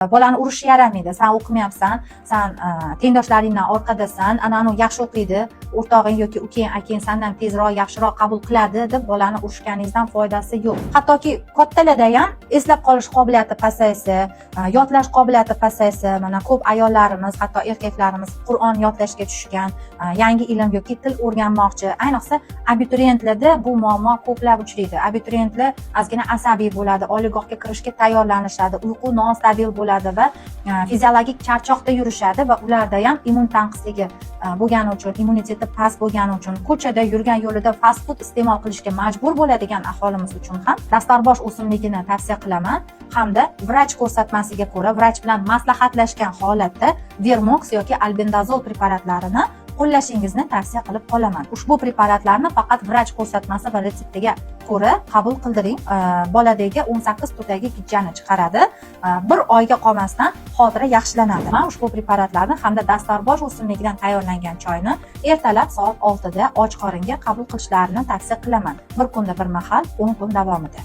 Bolani urish yaramaydi. San o'qimayapsan, san tengdoshlaringdan orqadasan, ana anavi yaxshi o'qiydi, o'rtog'ing yoki ukang, akang sandan tezroq, yaxshiroq qabul qiladi, deb bolani urishganingizdan foydasi yo'q. Hattoki kattalarda ham eslab qolish qobiliyati pasaysa, yodlash qobiliyati pasaysa, mana ko'p ayollarimiz, hatto erkaklarimiz Qur'on yodlashga tushgan, yangi ilm yoki til o'rganmoqchi. Ayniqsa abituriyentlarda bu muammo ko'plab uchraydi. Abituriyentlar ozgina asabiy bo'ladi, oliygohga kirishga tayyorlanishadi, uyqu nostabil bo'ladi va fiziologik charchoqda yurishadi va ularda ham immun tanqisligi bo'lgani uchun, immuniteti past bo'lgani uchun, ko'chada yurgan yo'lida fast food iste'mol qilishga majbur bo'ladigan aholimiz uchun ham dastorbosh o'simligini tavsiya qilaman hamda vrach ko'rsatmasiga ko'ra, vrach bilan maslahatlashgan holatda Vermox yoki albendazol preparatlarini qo'llashingizni tavsiya qilib qolaman. Ushbu preparatlarni faqat vrach ko'rsatmasi va retseptiga ko'ra qabul qildiring. Boladagi 18 turdagi gijjani chiqaradi. Bir oyga qolmasdan xotira yaxshilanadi. Man ushbu preparatlarni hamda dastorbosh o'simligidan tayyorlangan choyni ertalab soat 6da och qoringa qabul qilishlarini tavsiya qilaman. Bir kunda bir mahal, 10 kun davomida.